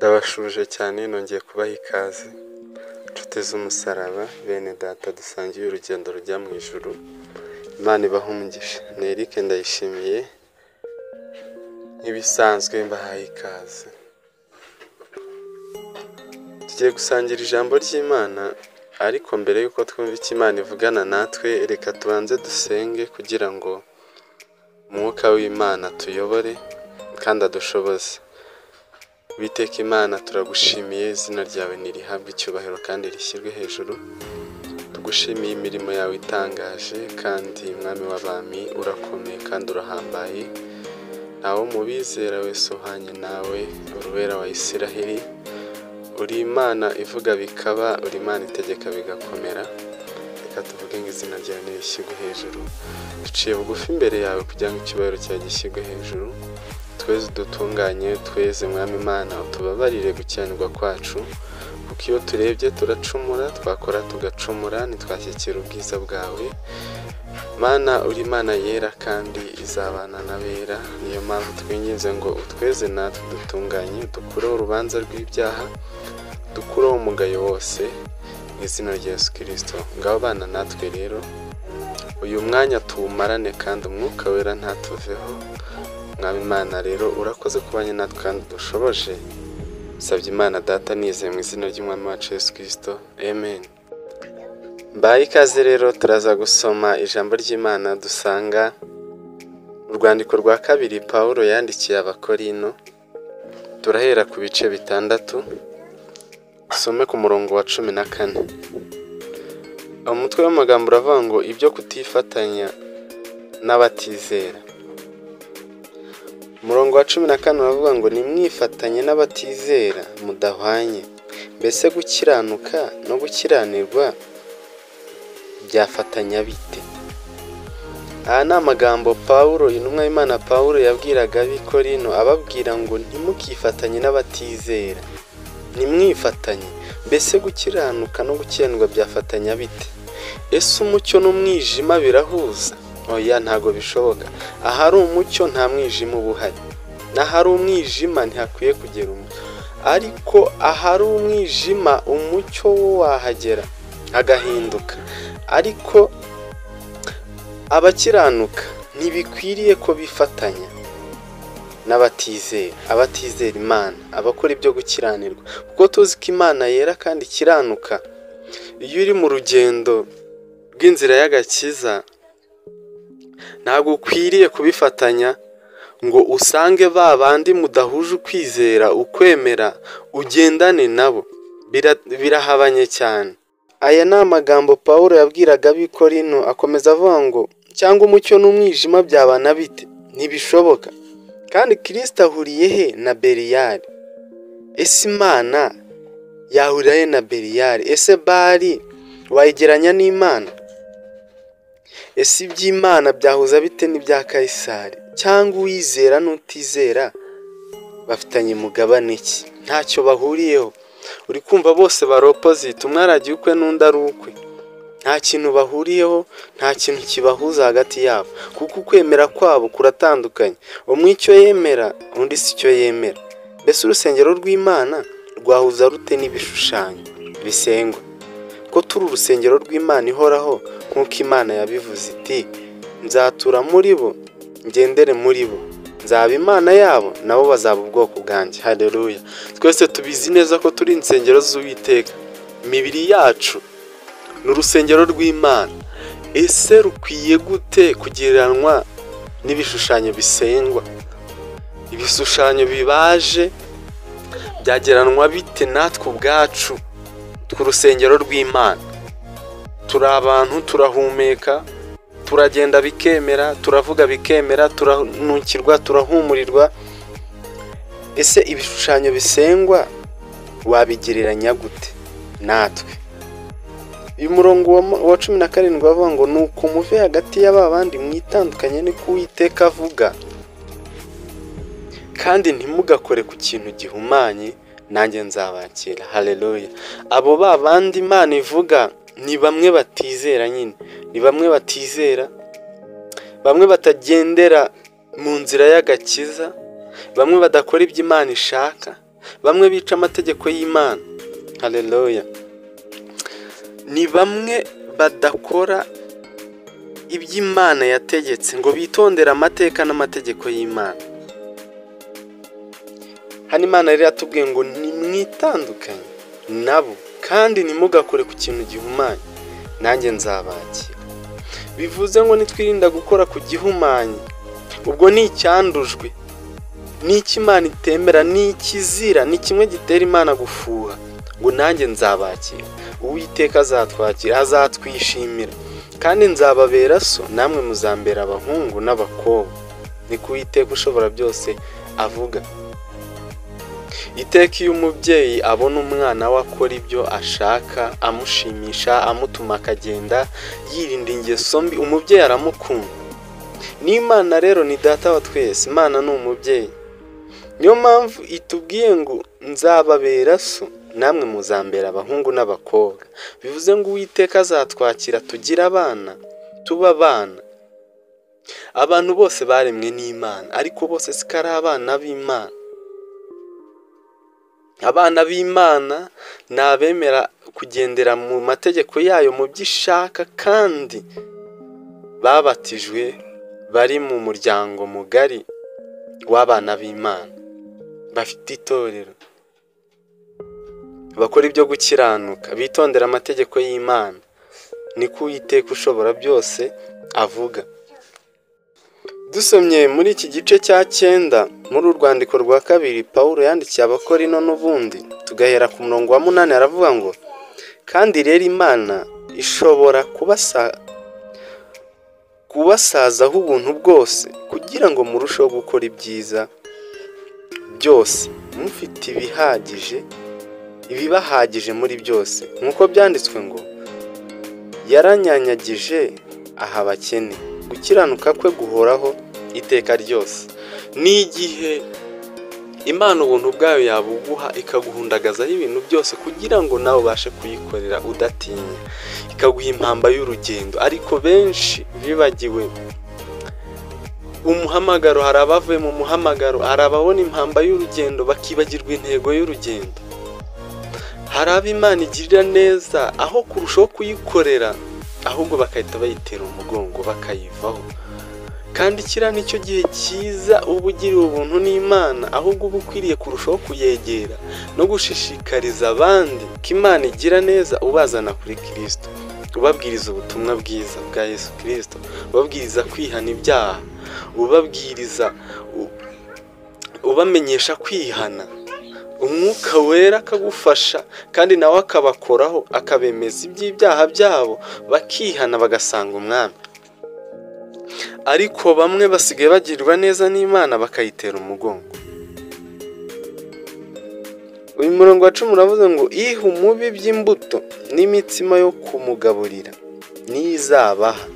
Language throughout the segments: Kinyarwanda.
Ndabashuje cyane, nongeye kubaha ikaze nshuti z'umusaraba, bene data dusangiye urugendo rujya mu ijuru. Imana ibahe umugisha. Ni Eric Ndayishimiye, nk'ibisanzwe mbahaye ikaze. Tugiye gusangira ijambo ry'Imana, ariko mbere y'uko twumva icyo Imana ivugana natwe, reka tubanze dusenge kugira ngo umwuka w'Imana atuyobore kandi adushoboze. Uwiteka Imana, turagushimiye, izina ryawe nirihabwe icyubahiro kandi rishyirwe hejuru. Tugushimiye imirimo yawe itangaje, kandi Mwami w'abami urakomeye kandi urahambaye. Ntawe mu bizera wese uhanye nawe, uruwera wa Isiraheli. Uri Imana ivuga bikaba, uri Imana itegeka bigakomera. Reka tuvuge ngo izina ryawe nirishyirwe hejuru. Duciye bugufi imbere yawe kugira ngo icyubahiro cyawe gishyirwe hejuru. Tweze dutunganye, tweze Mwami Imana, utubabarire gukiranirwa kwacu, kuko iyo turebye turacumura, twakora tugacumura, ntitwashyikira ubwiza bwawe. Mana, uri Imana yera kandi izabana n'abera, niyo mpamvu twinginze ngo utweze natwe dutunganye, dukureho urubanza rw'ibyaha, dukureho umugayo wose, mu izina rya Yesu Kirisito. Ngaho bana natwe rero, uyu mwanya tuwumarane kandi umwuka wera ntatuveho. Mwami Imana rero, urakoze kubanye natwe kandi dushoboje. Nsabye Imana Data nizeye mu izina ry'Umwami wacu Yesu Kirisito, amen. Mbaye ikaze rero, turaza gusoma ijambo ry'Imana dusanga mu rwandiko rwa kabiri Pawulo yandikiye Abakorino. Turahera ku bice 6, dusome ku murongo wa 14. Umutwe w'amagambo uravuga ngo ibyo kutifatanya n'abatizera. Umurongo wa 14 uravuga ngo nimwifatanye n'abatizera mudahwanye. Mbese gukiranuka no gukiranirwa byafatanya bite? Aha ni amagambo Pawulo, intumwa y'Imana Pawulo yabwiraga ab'i Korino, ababwira ngo ntimukifatanye n'abatizera, ntimwifatanye. Mbese gukiranuka no gukiranirwa byafatanya bite? Ese umucyo n'umwijima birahuza? Oya, ntabwo bishoboka. Ahari umucyo nta mwijima uba uhari, n'ahari umwijima ntihakwiye kugera umucyo. Ariko ahari umwijima umucyo wo wahagera agahinduka. Ariko abakiranuka ntibikwiriye ko bifatanya n'abatizera, abatizera Imana, abakora ibyo gukiranirwa, kuko tuzi ko Imana yera kandi ikiranuka. Iyo uri mu rugendo rw'inzira y'agakiza, ntabwo ukwiriye kubifatanya ngo usange ba bandi mudahuje ukwizera, ukwemera, ugendane nabo. Birahabanye cyane. Aya ni amagambo Pawulo yabwiraga ab'i Korino, akomeza avuga ngo cyangwa umucyo n'umwijima byabana bite? Ntibishoboka. Kandi Kirisito ahuriye he na Beliyali? Ese Imana yahurira he na Beliyali? Ese Bali wayigeranya n'Imana? Ese iby'Imana byahuza bite n'ibya Kayisari? Cyangwa uwizera n'utizera bafitanye mugabane ki? Ntacyo bahuriyeho. Uri kumva bose bari opposite, umwe aragiye ukwe n'undi ari ukwe. Nta kintu bahuriyeho, nta kintu kibahuza hagati yabo, kuko ukwemera kwabo kuratandukanye. Umwe icyo yemera, undi si cyo yemera. Mbese urusengero rw'Imana rwahuza rute n'ibishushanyo bisengwa? Ko turi urusengero rw'Imana ihoraho, nk'uko Imana yabivuze iti nzatura muri bo, ngendere muri bo, nzaba Imana yabo, nabo bazaba ubwoko bwanjye. Haleluya. Twese tubizi neza ko turi insengero z'Uwiteka. Imibiri yacu ni urusengero rw'Imana. Ese rukwiye gute kugereranywa n'ibishushanyo bisengwa? Ibishushanyo bibaje byageranwa bite natwe ubwacu tw'urusengero rw'Imana? Turi abantu, turahumeka, turagenda bikemera, turavuga bikemera, turanukirwa, turahumurirwa. Ese ibishushanyo bisengwa wabigereranya gute natwe? Uyu murongo wa 17 bavuga ngo nuko muve hagati y'aba bandi mwitandukanye, niko Uwiteka avuga, kandi ntimugakore ku kintu gihumanye, nanjye nzabakira. Haleluya. Abo ba bandi Imana ivuga ni bamwe batizera nyine, ni bamwe batizera, bamwe batagendera mu nzira y'agakiza, bamwe badakora ibyo Imana ishaka, Bamwe bica amategeko y'Imana. Haleluya. Ni bamwe badakora iby'Imana yategetse ngo bitondere amateka n'amategeko y'Imana. Hano Imana rero iratubwiye ngo nimwitandukanye nabo kandi ntimugakore ku kintu gihumanye, nanjye nzabakira. Bivuze ngo nitwirinda gukora ku gihumanye, ubwo ni icyandujwe, ni icyo Imana itemera, ni ikizira, ni kimwe gitera Imana gufuha, ngo nanjye nzabakira. Uwiteka azatwakira, azatwishimira, kandi nzababera so, namwe muzambera abahungu n'abakobwa. Niko Uwiteka ushobora byose avuga. Iteka iyo umubyeyi abona umwana we akora ibyo ashaka, amushimisha, amutuma akagenda, yirinda ingeso mbi, umubyeyi aramukunda. N'Imana rero ni data wa twese, Imana ni umubyeyi. Niyo mpamvu itubwiye ngo nzababera so, namwe muzambera abahungu n'abakobwa. Bivuze ngo Uwiteka azatwakira tugire abana, tuba abana. Abantu bose baremwe n'Imana, ariko bose siko ari abana b'Imana. Abana b'Imana ni abemera kugendera mu mategeko yayo, mu byo ishaka, kandi babatijwe bari mu muryango mugari w'abana b'Imana, bafite itorero, bakora ibyo gukiranuka, bitondera amategeko y'Imana. Niko Uwiteka ushobora byose avuga. Dusomye muri iki gice cya 9 muri urwandiko rwa 2 Pawulo yandikiye Abakorinto n'ubundi, tugahera ku murongo wa 8, aravuga ngo kandi rero Imana ishobora kubasazaho ubuntu bwose, kugira ngo murusheho gukora ibyiza byose, mufite ibihagije, ibibahagije muri byose, nk'uko byanditswe ngo yaranyanyagije aha abakene, gukiranuka kwe guhoraho iteka ryose. Ni igihe Imana ubuntu bwayo yabuguha, ikaguhundagazaho ibintu byose kugira ngo nawe ubashe kuyikorera udatinya, ikaguha impamba y'urugendo. Ariko benshi bibagiwe umuhamagaro, hari abavuye mu muhamagaro, hari ababona impamba y'urugendo bakibagirwa intego y'urugendo. Hari abo Imana igirira neza aho kurushaho kuyikorera, ahubwo bakahita bayitera umugongo bakayivaho. Kandi kiriya nicyo gihe cyiza uba ugiriwe ubuntu n'Imana, ahubwo uba ukwiriye kurushaho kuyegera no gushishikariza abandi ko Imana igira neza, ubazana kuri Kristo, ubabwiriza ubutumwa bwiza bwa Yesu Kristo, ubabwiriza kwihana ibyaha, ubabwiriza, ubamenyesha kwihana. Umwuka wera akagufasha, kandi nawe akabakoraho, akabemeza iby'ibyaha byabo, bakihana bagasanga umwami. Ariko bamwe basigaye bagirwa neza n'Imana bakayitera umugongo. Uyu murongo wa 10 uravuze ngo iha umubi by'imbuto n'imitsima yo kumugaburira, nizabaha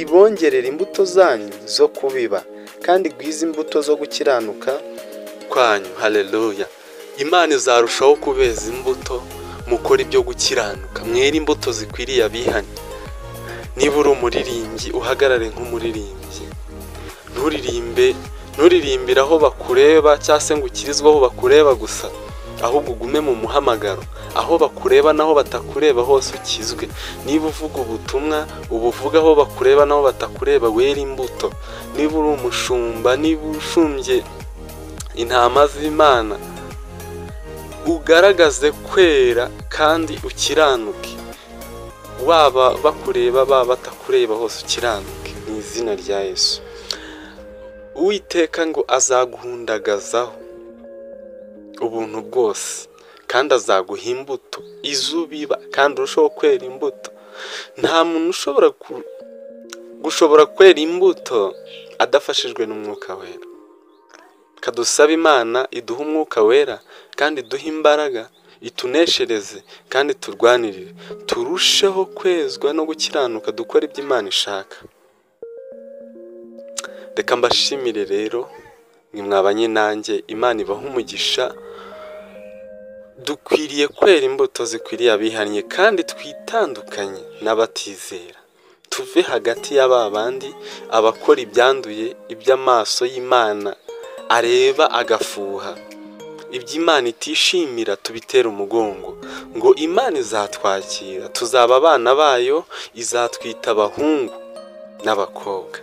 ibongerera imbuto zanyu zo kubiba, kandi gwiza imbuto zo gukiranuka kwanyu. Haleluya. Imana izarushaho kubeza imbuto, mukora ibyo gukiranuka, mwere imbuto zikwiriye abihanye. Niba uri umuririmbyi, uhagarare nk'umuririmbyi, nturirimbire aho bakureba, cyangwa se ngo ukirizwe aho bakureba gusa, ahubwo ugume mu muhamagaro, aho bakureba naho batakureba hose ukizwe. Niba uvuga ubutumwa, ubuvuga aho bakureba naho batakureba, wera imbuto. Niba uri umushumba, niba ushumbye intama z'Imana, ugaragaze kwera kandi ukiranuke, waba bakureba baba batakureba hose ukiranuke, mu izina rya Yesu. Uwiteka ngo azaguhundagazaho ubuntu bwose, kandi azaguha imbuto izubiba, kandi urushaho kwera imbuto. Nta muntu ushobora gushobora kwera imbuto adafashijwe n'Umwuka Wera. Kadusaba Imana iduhe Umwuka Wera, kandi iduhe imbaraga, ituneshereze kandi turwanirire, turusheho kwezwa no gukiranuka, dukora ibyo Imana ishaka. Reka mbashimire rero ni mwabanye nanjye, Imana ibahe umugisha. Dukwiriye kwera imbuto zikwiriye abihannye, kandi twitandukanye n'abatizera, tuve hagati y'aba bandi, abakora ibyanduye, iby'amaso y'Imana areba agafuha. Ibyo Imana itishimira tubitere umugongo. Ngo Imana izatwakira, tuzaba abana bayo, izatwita abahungu n'abakobwa.